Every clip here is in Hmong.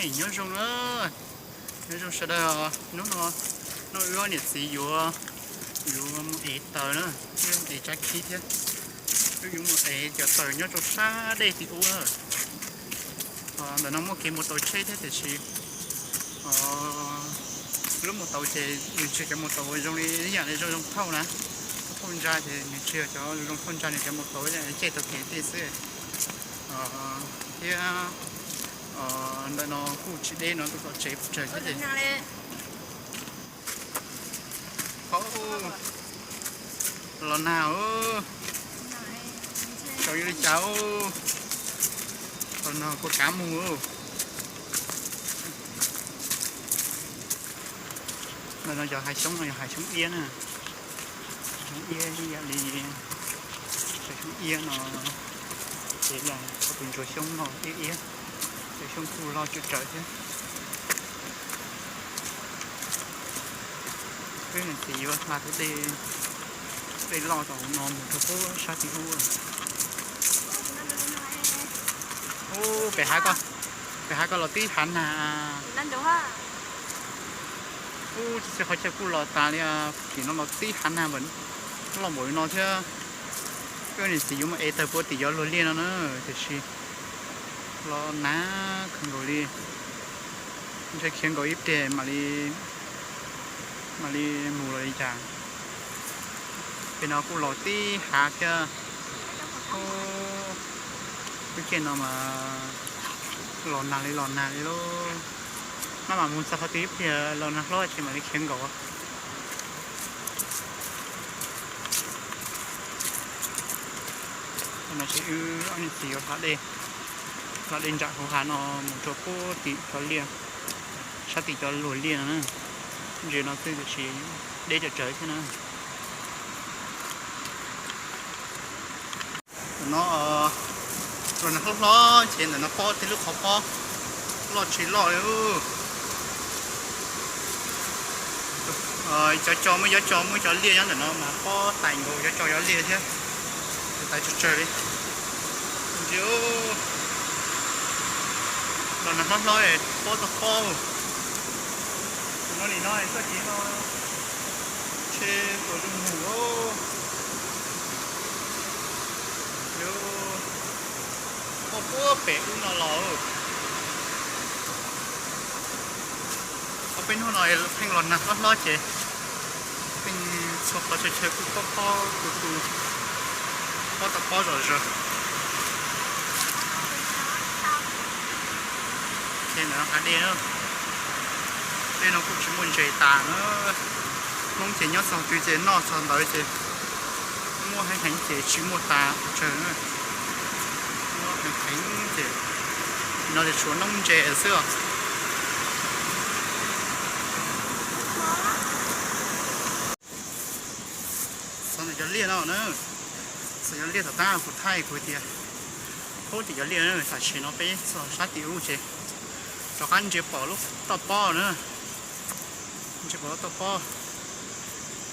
Nyob zoo na, nyob zoo sawv daws. Hnub no, no wb ob niam txiv yuav, yuav mus ev taws na, thiab ev tsab khib thiab. Wb yuav mus ev cov taws nyob rau sab dej tim ub na. Ntawm no muaj kev mus taus tsheb thiab tiam sis lub mus taus ces nws tsis yog cov mus taus zoo li ib yam li zoo zoo thauj na. Thauj ntsa ces nws tsis yog cov zoo thauj ntsa, nws cov mus taus ib yam li caij taug kev tej xwb. Thiab ntawm no kuj tsis deb no, kuj tom tsev pes tsawg thiab ces. Los nag, tsaus yuav li cas, los nag kua kav mus. Ntawm no cov hav xyoob no yog hav xyoob iab na. Xyoob iab ib yam li cov xyoob iab no, ces yog qhov tus ntsuag xyoob no iab iab. Cov xyoob kuj loj tsawv tsawv thiab. Wb niam txiv yuav hla tus dej, dej loj tom no mus rau pem sab tim ub. Ub, pem hav ko, pem hav ko los tib hav nag. Ub, tsis qhov chaw kuj los tas li, tim no los tib hav nag npaum, loj npaum li no thiab. Wb niam txiv yuav mus ev taws puag tim cov luag liaj no na, tiam sis los nag kawg nkaus li. Ntshe khiav nkaum ib pliag mam li, mam li mus los li cas. Pem no kuj los tib hav thiab. Lub caij no mas los nag li los nag li lauj. Maj mam mus txog qhov twg ib pliag los nag hlob ces mam li khiav nkaum. No ces wb ob niam txiv yuav hla dej, hla dej nram hauv hav no mus rau puag tim cov liaj, sab tim cov luag liaj no na. Ntses no xwb tiam sis deb tsawv tsawv thiab na. Ntawm no los nag hlob hlob ces ntawm no pob tej lub qhov pob loj tsis loj li. Cov co muaj cov co muaj cov liaj nyob ntawm no mas pob tais nkaus cov co cov liaj thiab. Tais tsawg tsawg li. Ntsia, los nag hlob hlob pob toj pob. Tus no nim no txoj kev no ntshe tuaj zoo mus. Pob puag pem ub no los. Ob peb hnub no pheej los nag hlob hlob ces pheej txhua qhov chaw chaw kuj pob pob tu tu, pob toj pob zom zaws. Ces ntawm no hav dej, dej no kuj tsis muaj ntses tas na. Hmoob ces nyob txog twg ces noj txog ntawd ces muaj heev heev ces tsis muaj tas pes tsawg na. Muaj heev heev ces no ces tshuav noob ntses xwb os. Txog ntawm cov liaj no na, txog cov liaj tom qab kuv thaij kuv tias, pub tim cov liaj na, tam sim no peb txog sab tim ub ces rov qab ntsia pom lub toj pob na, ntsia pom lub toj pob.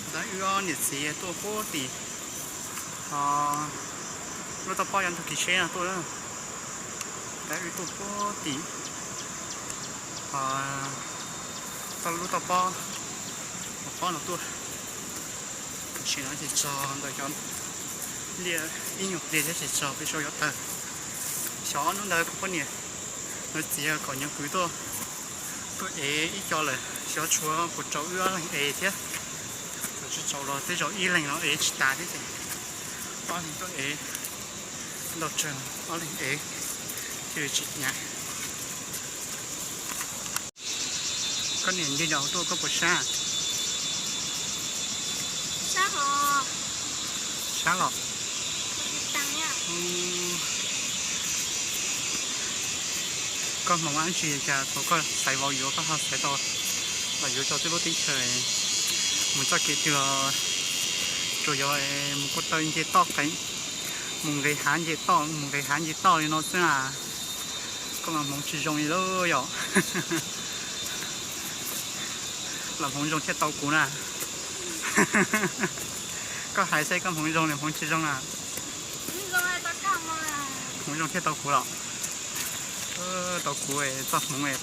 Ntawd wb ob niam txiv tuaj pub tim lub toj pob cov ntug kis seb no tuaj na. Ntawd wb tuaj pub tim toj lub toj pob, pob no tuaj. Tam sim no ces txog ntawm cov liaj ib nyuag pliag thiab ces txog peb sau cov taws. Xyov hnub ntawd kuv poj niam lawv txiav kom nyuag kwv tuaj, tuaj ev ib co lawm, xyov tshuav puas rau wb ob leeg ev thiab. Thaum tsis txaus los tej zaum ib leeg no ev tsis tas thiab ces ob leeg tuaj ev ntau tsawg, ob leeg ev thiaj li tsis hnyav. Koj niam nce nram hauv tuaj koj puas sab? Sab los? Koj hmoov ab tsi cas thaum koj xaiv vauv yuav koj ho xaiv tau los yuav rau tej lub teb chaws mus txoj kev twg los tsuas yog mus ko taw nce toj qees, mus nqis hav nce toj, mus nqis hav nce toj li no xwb na. Koj mas hmoov tsis zoo li lauj yom. Los hmoov zoo thiaj tau kuv na. Koj hais xwb koj hmoov zoo li hmoov tsis zoo na. Hmoov zoo thiaj tau kuv los? Tau kuv txoj hmoov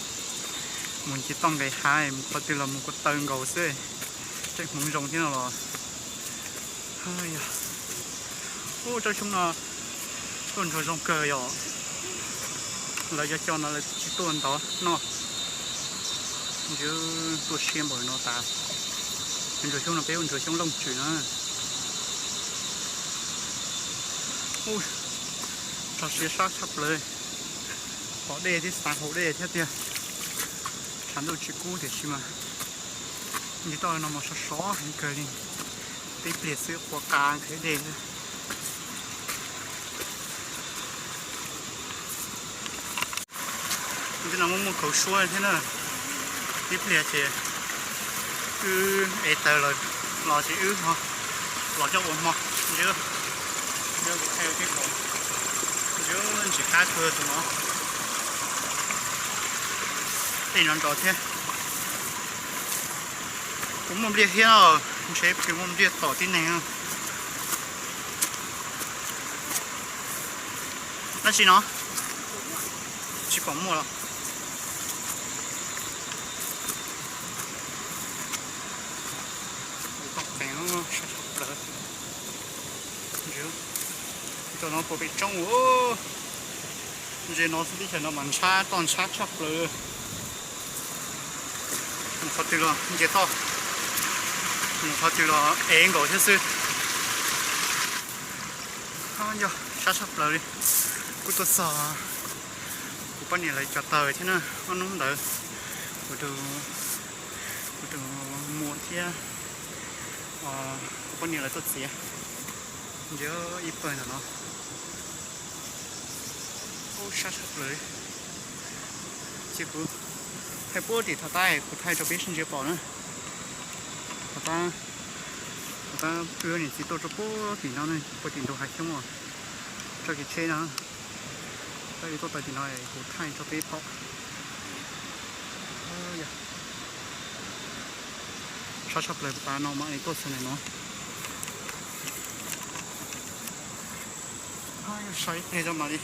Mus ncig toj nqes hav, mus qhov twg los mus ko taw nkaus xwb. Tseem hmoov zoo thiab no los. Ub, tsob xyoob no tuaj ntsuag zoo kawg yom. Lawv cov coj no lawv tsis tuaj ntov noj. Ntshe tuaj siab npaum no tas. Ntsuag xyoob no peb hu ntsuag xyoob looj tswm na. Ub, tso siab sab tshaj plaws. Pom dej thiab xav haus dej thiab tiag. Tshav ntuj tsis kub tiam sis mas ncig toj no mas sov sov heev kawg li. Tib pliag xwb qua qa nqhis dej xwb. Ntawm no muaj muaj kaus suab thiab na. Tib pliag ces wb ev taws los ces wb ho los coj ua hmo. Ntsia, ntsia ntsis qab kawg tus no. Tej no nrov thiab. Kuv muaj npliaj thiab, ntshe kuv muaj npliaj tom tib neeg. Dab tsi no? Tsis pom muaj los. Toj qees no sab tshaj plaws. Ntsia, tus no puas pem tsoob. Ze no xwb teb chaws no mas ntshab toj ntshab tshaj plaws. Mus qhov twg los nce toj, mus qhov twg los ev nkaus thiab xwb. Yog sab tshaj plaws li. Kuv tuaj txog kuv poj niam lawv cov taws thiab na, ob hnub ntawd kuv tus, kuv tus muam thiab kuv poj niam lawv tuaj txiav. Ntsia ib pawg ntawm no. Ub, sab tshaj plaws. Ces kuv thaij puag tim thav tab kuv thaij rau peb sib ntsia pom na. Thav tab, thav tab wb niam txiv tuaj rau puag tim no, puag tim ntug hav xyoob os. Tso kev tsheb no, tab wb tuaj tau tim no kuv thaij rau peb pom. Sab tshaj plaws, tav no mas es tuaj txog ntawm no. Saib ib pliag tso mam li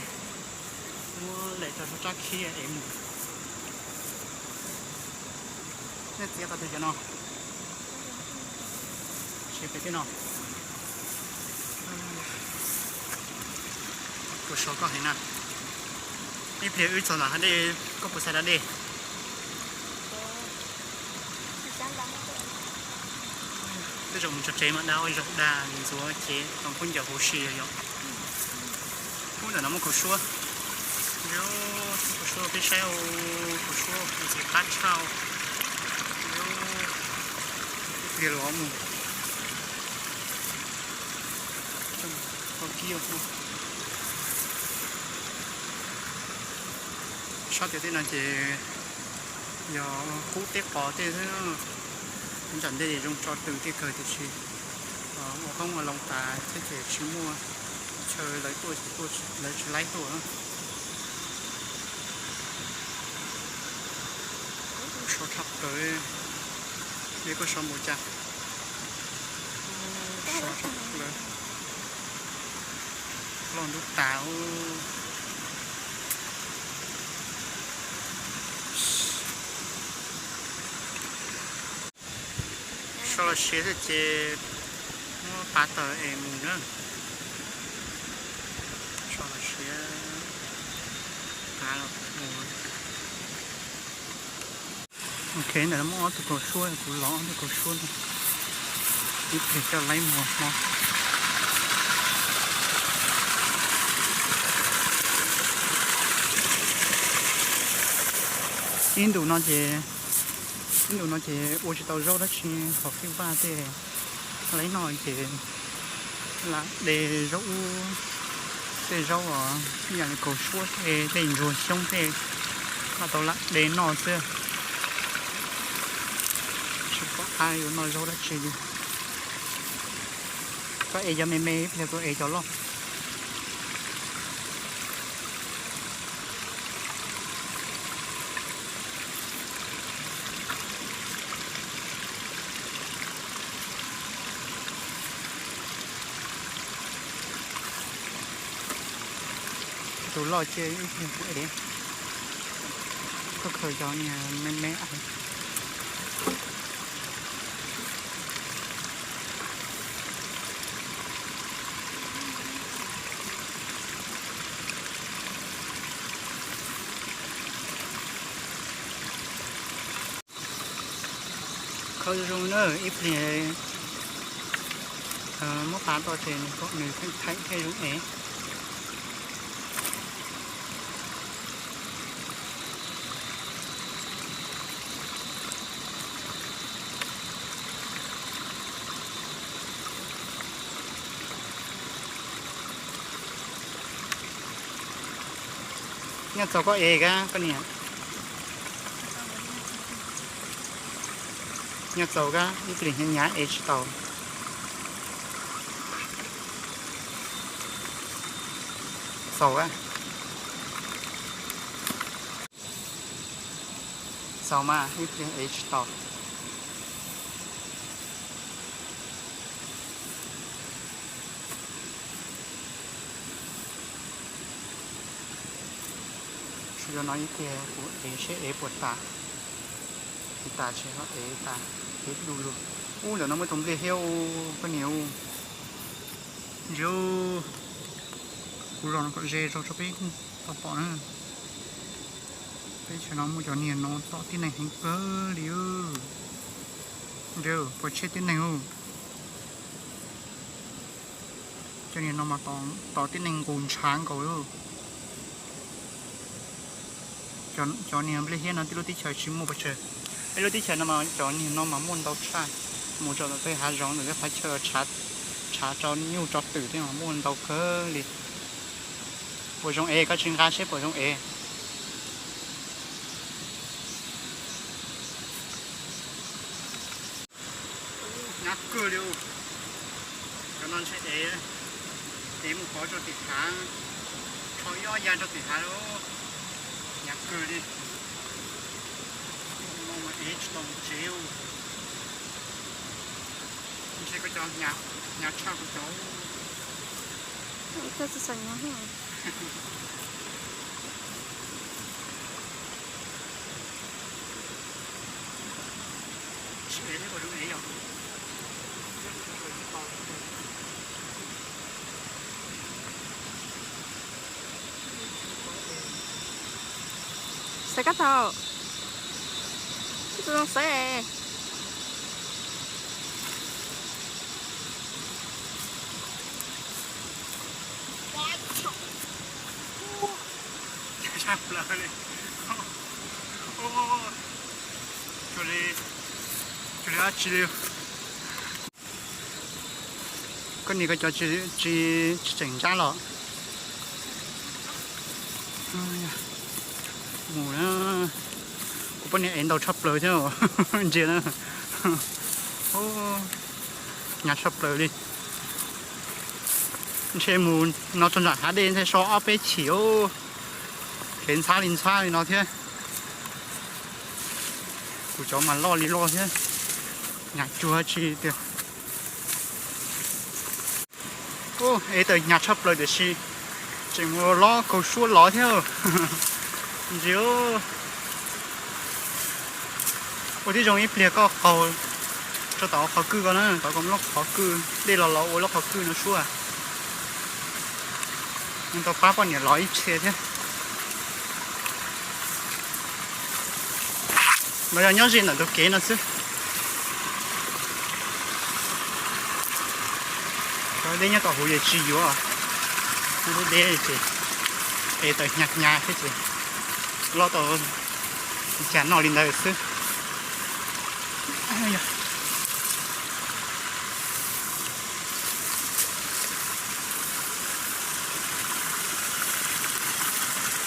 muab lem tso sab tsab khib es mus. Nej txiav qhov twg cov no? Siav pem tej no. Kuv sov koj heev na. Ib pliag wb txog ntawm hav dej, koj puas xav da dej? Tej zaum mus tso tsev mas da ua zaum dag ntxuav cev tos khaub ncaws huv si yom. Ub, ntawm no muaj kaus suab. Kaus suab peb saib, kaus suab ntxim qab tshaj. Ib pliag los mus. Sab tim tej no ces yog qub teb qos tej xwb. Ntsam ntej zoo tso tw tej kawg tiam sis ua qoob ua loo tas thiab ces tsis muaj chaw lawv tuaj, lawv tsis laib tuaj. Sov tshaj plaws, nej kuj sov npaum cas? Sov tshaj plaws, loj ntuj tas. Sov los siav xwb ces muab pav taws es mus na. Sov los siav, pav los mus. Ok, ntawm no muaj ob tug kaus suab, kuv lov ob tug kaus suab no, ib pliag coj laib mus hmo. Ib ntus no ces, ib ntus no ces ua tsis tau zaub dab tsi, hauv fij vaj tej laib noj ces lam de zaub ub, tej zaub os, ib yam li kaus suab tej, tej ntsuag xyoob tej, noj tau lam de noj xwb. Tsis pom qab yuav noj zaub dab tsi li. Koj ev cov me me, ib pliag kuv ev cov loj. Tus loj ces ib pliag kuv ev. Khaws cov niag me me. Khaws zoo zoo na, ib pliag muab qab tau ces nws kom nws theem theem thiaj zoo ev. Nyob txaus koj ev kab koj niam. Nyob txaus kab ib pliag hnyav hnyav ev tsis tau. Txaus kab. Txaus mas ib pliag ev tsis tau. Tsuas yog no ib pliag kuv ev seb ev puas tas. Ev tas tsis ho ev tas, ev du lug. Ub, ntawm no muaj tus npliaj hiab ub, koj niam ub. Ntsia, kuv zog no kom ze zog rau peb tau pom na. Peb chaw no muaj cov niag no tom tib neeg heev kawg li. Ntsia, puas tsheej tib neeg ub. Cov niag no mas tom tib neeg nqus ntshav nkaus li. Cov niag npliaj hiab no tej lub teb chaws tsis muaj pes tsawg. Peb lub teb chaws no mas cov niag no mas muaj ntau tshaj. Mus rau tom tej hav zoov ntawm tej qhov chaw tshav tso nyuj tso twm tej mas muaj ntau kawg li. Puas zoo ev, koj tsis nqa seb puas zoo ev. Hnyav kawg li. Cov no ntshe ev, ev mus pov rau tim hav, rho ib ob ya rau tim hav. Hnyav kawg li. Hnub no mas ev tsis tau mus tsev. Ntshe koj cov hnyav tshaj kuv cov. Xaiv kab thaum, ib tug zoo xaiv. Tshaj plaws li. Cuag li, cuag li dab tsi li. Koj niam, koj cov tsis tseem ntsab los? Mus na, kuv poj niam ev ntau tshaj plaws thiab ntsia na. Hnyav tshaj plaws li. Ntshe mus no txog nram hav dej ntshe so ob peb chim, kev ntxhab li ntxhab li no thiab. Kuv cov mas loj li loj thiab, hnyav cuag tsi tiag. Ev tawm hnyav tshaj plaws tiam sis tseem mus lov kaus suab lov thiab. Ntsia, ua tib zoo ib pliag koj qaug rau tom qhov kwj ko na, tom koj lub qhov kwj, dej los los ua lub qhov kwj no suab. Tau pab poj niam lov ib txhia thiab. Los yog nyob ze ntawm tus kev no xwb. Cov dej nyob tom huv yeej tsis yuav, deb deb ces ev tawm hnyav hnyav thiab ces lov tau cas noj li ntawd xwb.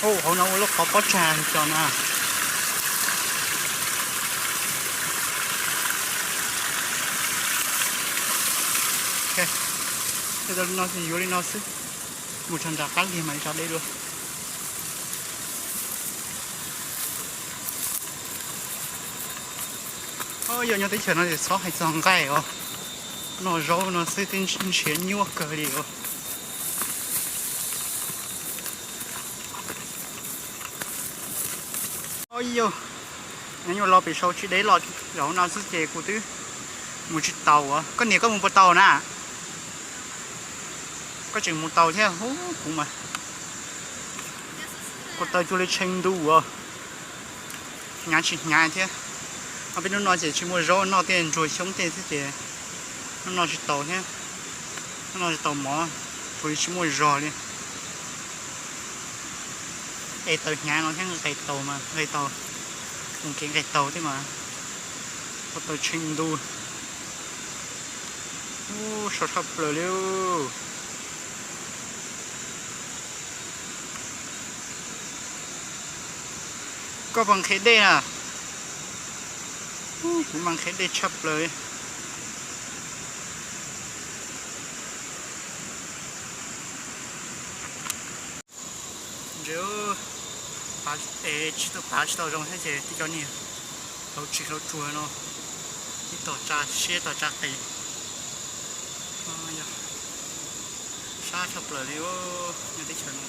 Hauv no ua lub qhov pob tsag cov na. Tej no yuav li no xwb, mus tso nram qab liag mas tso deb dua. Yog nyob teb chaws no ces txhob hais txog nqaij os, noj zaub no xwb twb nrhiav nyuaj kawg li os. Yog, nyob nyuam los pem saud tsis deb los, zaum no xwb ces kuv twb mus tsis taus. Koj niam, koj mus puas tau na? Koj tseem mus tau thiab. Kuv mas, ko taw cuag li tshee ntuj as, hnyav tsis hnyav thiab. Ho peb hnub no ces tsis muaj zaub noj, tej ntsuag xyoob tej xwb ces hnub no tsis tau thiab. Hnub no tsis tau mov, tsuas tsis muaj zog li. Es taws hnyav no thiab, nqes taus mas nqes taus, mus kev nqes taus thiab mas, ko taw tshee ntuj. Ub, so tshaj plaws li. Koj puas nqhis dej na? Kuv mas nqhis dej tshaj plaws. Ntsia, es tsis tau, pav tsis tau zoo thiab ces tib cov niag hlauv tsis hlauv tsuag no, ib tog tsa siab tog tsa qis. Sab tshaj plaws li, nyob teb chaws no.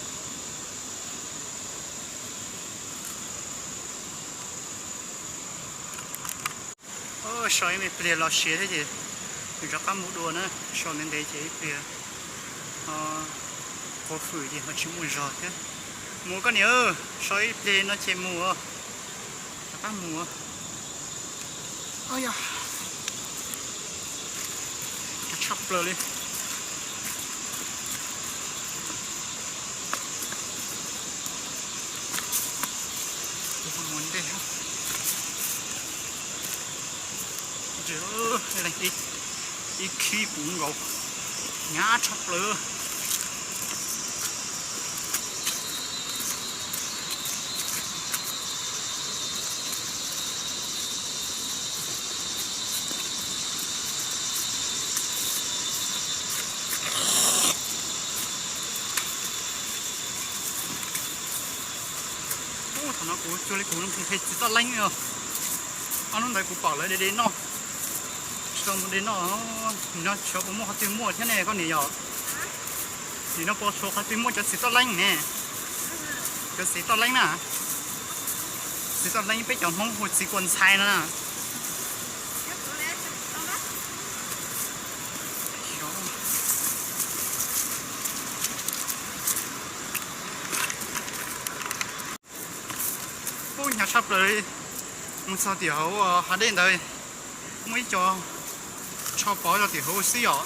So ib me pliag los siav thiab ces nws rov qab mus dua na. So ntev ntev ces ib pliag qhuav hwm ces ho tsis muaj zog thiab. Mus koj niam, so ib pliag no ces mus, rov qab mus. Yog, tshaj plaws li. Mus ntej, ib khib puv nkaus, hnyav tshaj plaws. Ub, thaum no kuv cuag li kuv nqhis txiv toj leeb os. Ob hnub ntawd kuv pom lawv de de noj, tsis tau mus de noj. Nim no tshuav puas muaj qhov twg muaj thiab ne koj niam yom? Nim no puas tshuav qhov twg muaj cov txiv toj leeb ne? Cov txiv toj leeb na. Txiv toj leeb peb cov Hmoob hu txiv kua ntxhais no na. Ub, hnyav tshaj plaws li. Mus txog tim hauv hav dej ntawd, muaj ib co tsho pov rau tim hauv xwb yom.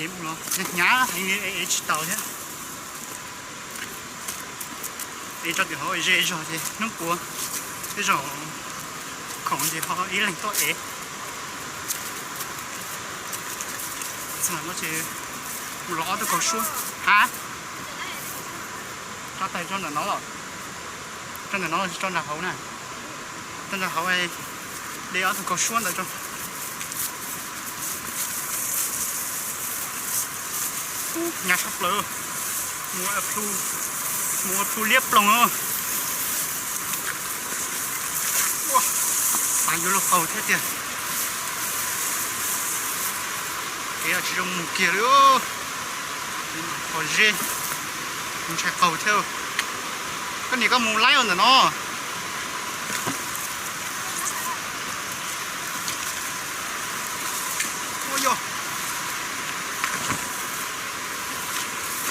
Es mus los hnyav heev li, es tsis taus thiab. Es rau tim hauv ze zog ces hnub puav tej zaum khoom ces ho ib leeg tuaj ev. Txog no ces mus los ob tug kaus suab. Ha, rov tais rau ntawm no los? Rau ntawm no los tsis rau nram hauv na? Rau nram hauv de ob tug kaus suab ntawd rau. Hnyav tshaj plaws, mus ua plhu liab ploog. Ua, xav yuav luag qaug thiab tiag. Kev tsis zoo mus kiag li. Qhov zeb, ntshai qaug thiab. Koj niam, koj mus laib ua ntawm no. Ua yog,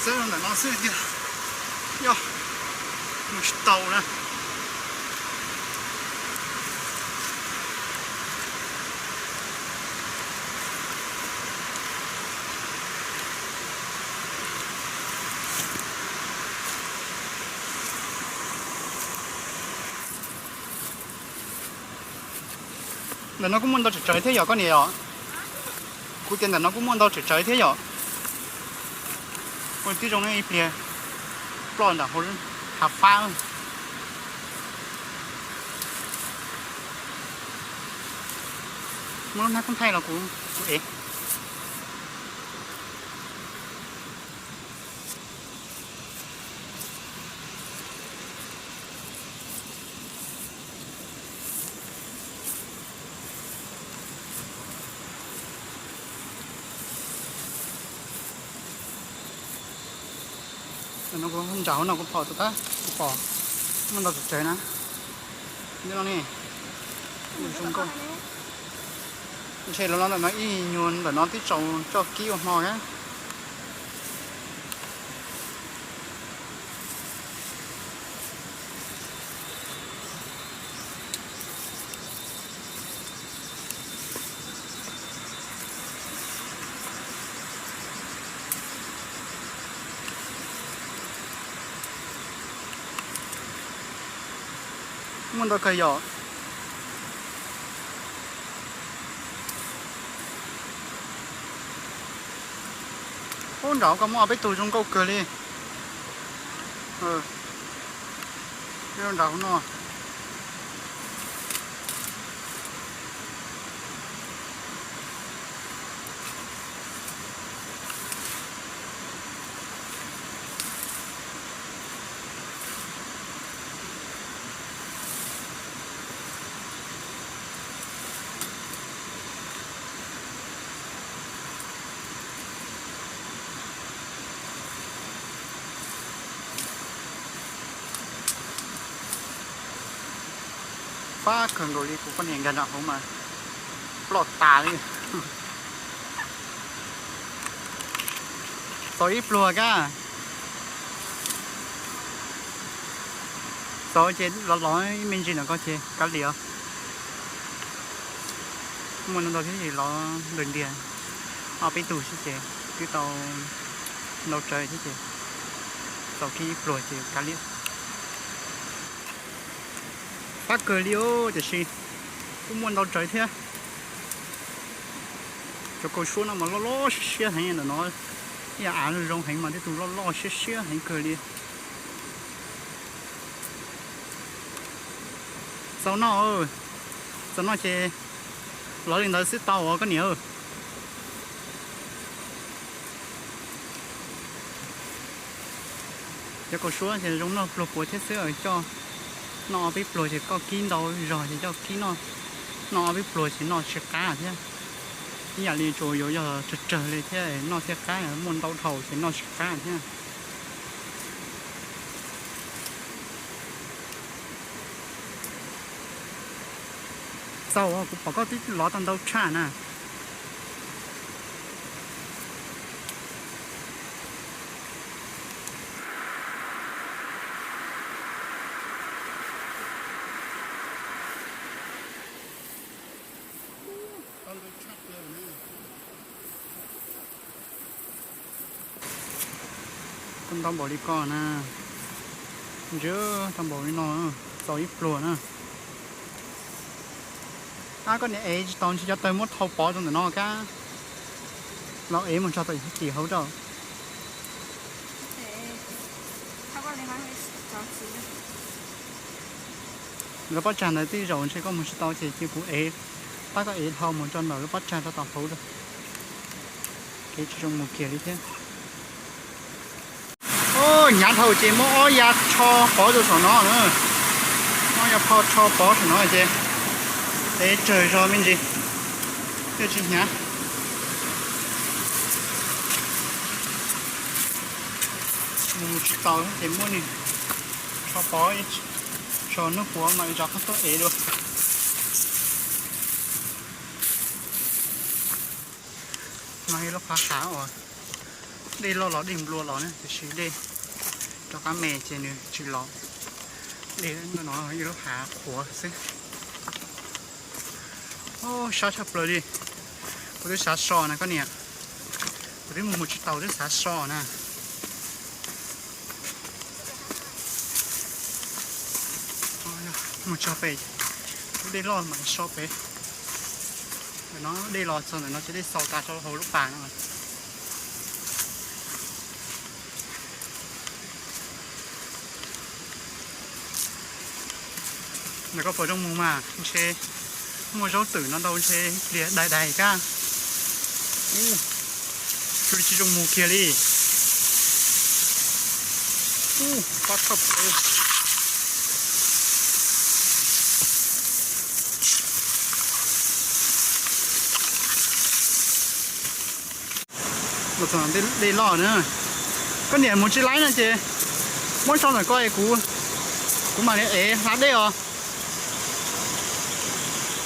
txawb ntawm no xwb tiag. Yog, mus tsis tau na. Ntawm no kuj muaj ntau tsawv tsawv thiab yom koj niam yom? Kuv tias ntawm no kuj muaj ntau tsawv tsawv thiab yom? Ua tib zoo ib pliag ploj nram hauv hav fab. Muaj lub hnab koob thaij los kuv, kuv ev. Nram hauv no kuv pom tus qab, kuv pom Muaj ntau tsev na. Nyob no ne, zoo nkauj. Ntshe los no ntawm no ib nyuag ntawm no twb tsaus coj kib ua hmo na. Muaj ntau kawg yom. Ub, nram koj muaj ob peb tug zoo nkauj kawg li. Nram no. Fab kawg nkaus li, kuv poj niam nkag nram hauv mas ploj tas li. Txaus ib pluag kab. Txaus ces los los ib me ntsis ntawm ko ces kav liam. Muaj ntau thiab ces los ntiag ntiag, ob peb tug xwb ces twb tau ntau tsawv thiab ces txaus kiag ib pluag ces kav liam. Fab kawg li os, tiam sis kuj muaj ntau tsawv thiab. Cov kaus suab no mas loj loj siab siab heev ntawm no, ib yam av zoo zoo heev mas tej tus loj loj siab siab heev kawg li. Txaus noj, txaus noj ces lov li ntawd xwb tau os koj niam. Cov kaus suab ces zoo noj pluag puav thiab xwb, coj noj ob peb pluag ces koj kib ntau zog ces coj kib noj, noj ob peb pluag ces noj tsis qab thiab. Ib yam li tsuas yuav yog tsawg tsawg li thiab noj thiaj qab, muaj ntau dhau ces noj tsis qab thiab. Txaus, kuv pom koj twb lov tau ntau tshaj na. Tau ntau npaum li ko na. Ntshe tau npaum li no, txaus ib pluag na. Ab, koj niam ev tsis tau ntshe cov tawg muab thau pov rau ntawm no kab. Los ev mus tso tom tim hauv rau. Lawv pob tsag ntawd tej zaum ntshe koj mus tsis tau ces cia kuv ev, pab koj ev dhau mus rau ntawm lub pob tsag rau tom hauv rau. Kev tsis zoo mus kiag li thiab. Hnyav dhau ces muab ob yav tsho pov rau saum no na. Muab ob yav tsho pov saum no ces ev tsawg zog me ntsis thiaj tsis hnyav. Mus tsis tau ces muab nws tsho pov, tso hnub puav mas zov qab tuaj ev dua. No yog lub qhov hav uas dej loj los dej nplua los na, tiam sis dej rov qab me ces nws tsis los. Dej no yog lub hav qhuav xwb. Sab tshaj plaws li. Kuv twb xav so na koj niam. Kuv twb mus mus tsis tau twb xav so na. Mus txog pem, dej loj mam so pem. Ntawm no dej los txog ntawm no ces dej xaus tas rau hauv lub pas no. Ntawm koj pom zoo mus mas ntshe muaj zaub twm no ntau ntshe pliag dais dais kab. Ub, zoo li tsis zoo mus kiag li. Ub, pab thaj plaws. Los txog dej loj na. Koj niam mus tsis laib no ces muab so ntawm ko es kuv Kuv mam li ev hla dej os.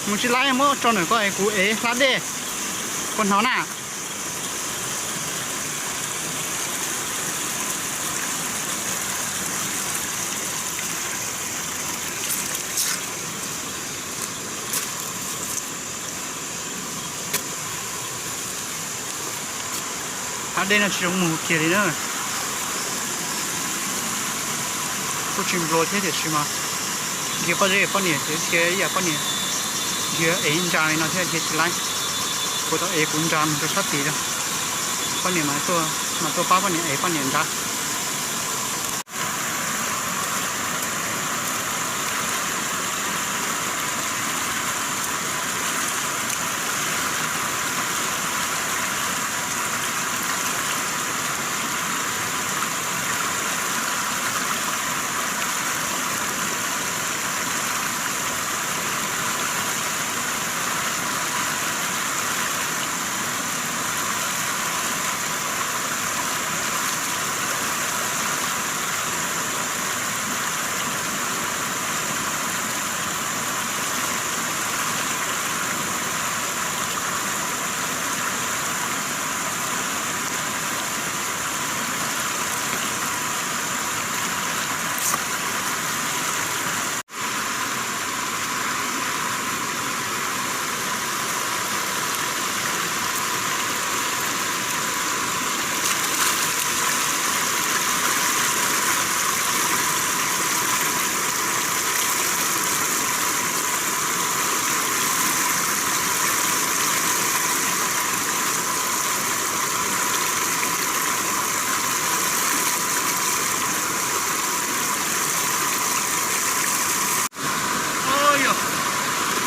Mus tsis laib, muab tso ntawm ko es kuv ev hla dej, puas hnov na? Hla dej no tsis zoo mus kiag li na. Kuj tsis nplua thiab tiam sis mas dhia pob zeb poj niam, dhia ib yam poj niam, dhia ev ntsa li no thiab dhia tsis laib. Kuv tau ev kuv ntsa mus rau sab tid, poj niam mas tuaj pab poj niam ev poj niam ntsa.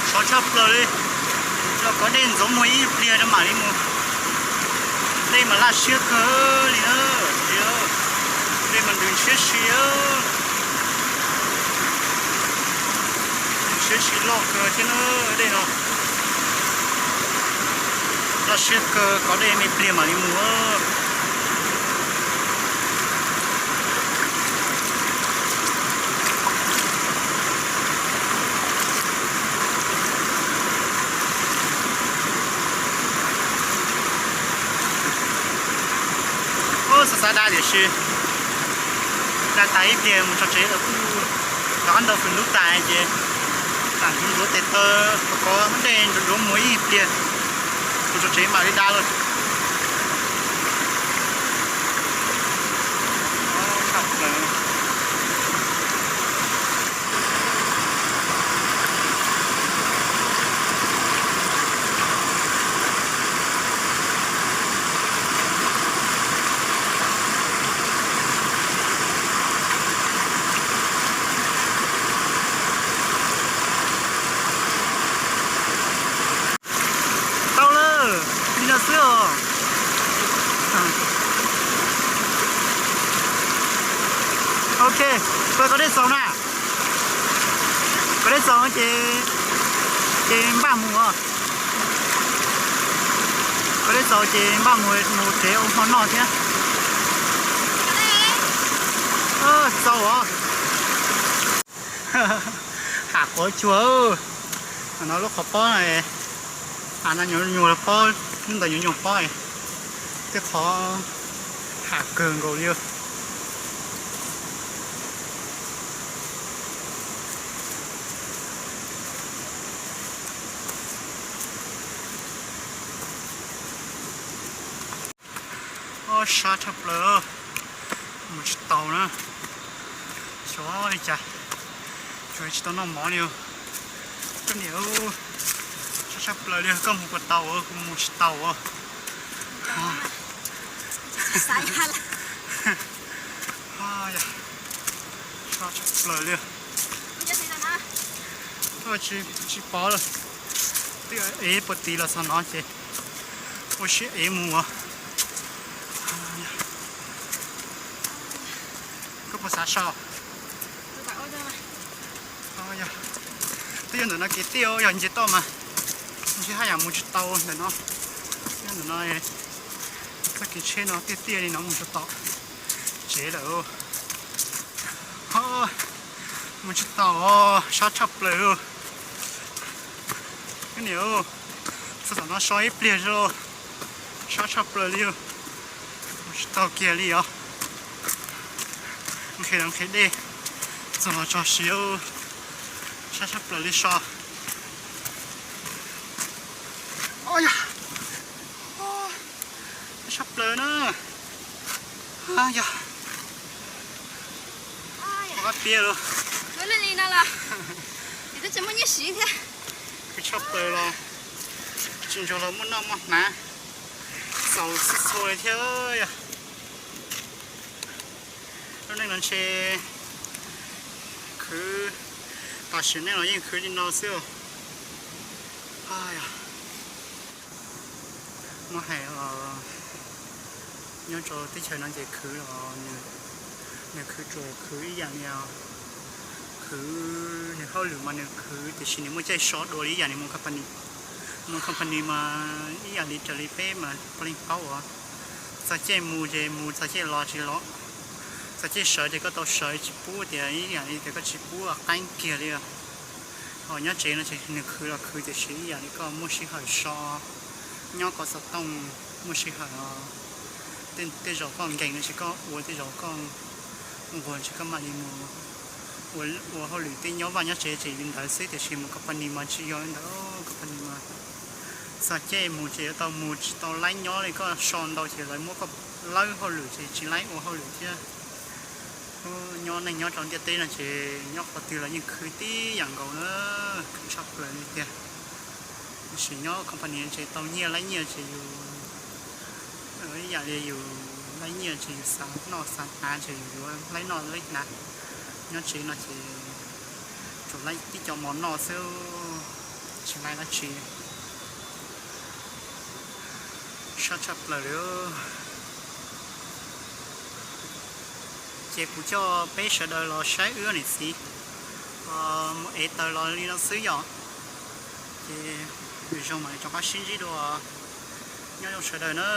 Sov tshaj plaws li, yog kov dej ntxoov muag ib pliag rau mam li mus. Dej mas laj siab kawg li na, dej mas ntws ntshiab si, ntshiab si loj kawg thiab na, dej no laj siab kawg, kov dej me pliag mam li mus. Xav xav da tiam sis da tas ib pliag mus tso tsev los kuj rov qab ntaus Facebook tas ces tam ntsuav ntsuav tes taw, kov dej ntsuav ntsuav muag ib pliag mus tso tsev mam li da lawm. Tau lawm, li no xwb os. Ok, pab kov dej txaus na. Kov dej txaus ces, ces npaj mus os. Kov dej txaus ces npaj mus, mus tsev ua hmo noj thiab. Txaus os. Ham quav cua. No lub qhov pob, no nyuag nyuag pob, lub ntawd nyuag nyuag pob, tej qhov ham kawg nkaus li. Sab tshaj plaws, mus tsis tau na. Xyov li cas, tsuas tsis tau noj mov li. Koj niam, sab tshaj plaws li, koj mus puas tau, kuv mus tsis tau. Sab tshaj plaws li. Tsis pom lawm, twb ev puag tid los txog no ces ua siab ev mus. Koj puas xav so? Twb yog ntawm no kev tiaj, yog nce toj mas ntshe haj yam mus tsis tau ntawm no. Yog ntawm no txoj kev tsheb no tiaj tiaj li no mus tsis tau tsev lawm. Mus tsis tau, sab tshaj plaws. Niam, txog tom no so ib pliag zoo, sab tshaj plaws li. Mus tsis tau kiag li os. Nqhis los nqhis dej, txog los tso siav, sab tshaj plaws li so. Yog, sab plaws na. Yog, qab piab lawm. Khwv tshaj plaws los tsis ntsuag los muaj noj muaj hnav, txaus txhua txhua li thiab yog. Lub neej no ntshe khwv, tam sim neej los yeej khwv li no xwb. Muab hais, nyob rau teb chaws no ces khwv los nws khwv tsuas khwv ib yam li, khwv, nws hauj lwm mas nws khwv tiam sis nws muaj caij so dua li ib yam li mus company. Mus company mas ib yam li raws li peb mas puav leej paub uas txog caij mus ces mus, txog caij los tsis los, txog caij sawv ces koj tau sawv, tsis pub tias ib yam li tias koj tsis pub qeeb kiag li. Ho nyob tsev no ces nws khwv los khwv tiam sis ib yam li koj muaj sij hawm so, nyob koj xov tooj, muaj sij hawm, tej zaum koj nkees no ces koj ua, tej zaum koj nquag ces koj mam li mus ua hauj lwm, tej nyob vaj nyob tsev ces li ntawd xwb tiam sis mus company mas tsis yog li ntawd. Company mas txog caij mus ces yuav tau mus, tsis tau laib nyob li, koj so ntau ces lawv muab koj lawb hauj lwm ces tsis laib ua hauj lwm thiab. Nyob neej nyob rau ntiaj teb no ces nyob qhov twg los yeej khwv tib yam nkaus na, khwv tshaj plaws li tiag. Tiam sis nyob company ces tau nyiaj laib nyiaj ces yus, ib yam li yus laib nyiaj ces yus xav noj xav hnav ces yus yuav laib noj laib hnav. Nyob tsev no ces tsuas laib tib co mov noj xwb, tsis laib dab tsi. Sab tshaj plaws li. Ces kuv coj peb sawv daws los saib wb niam txiv mus ev taws los li no xwb yom. Ces lwm zaug mam li rov qab sib ntsib dua. Nyob zoo sawv daws na.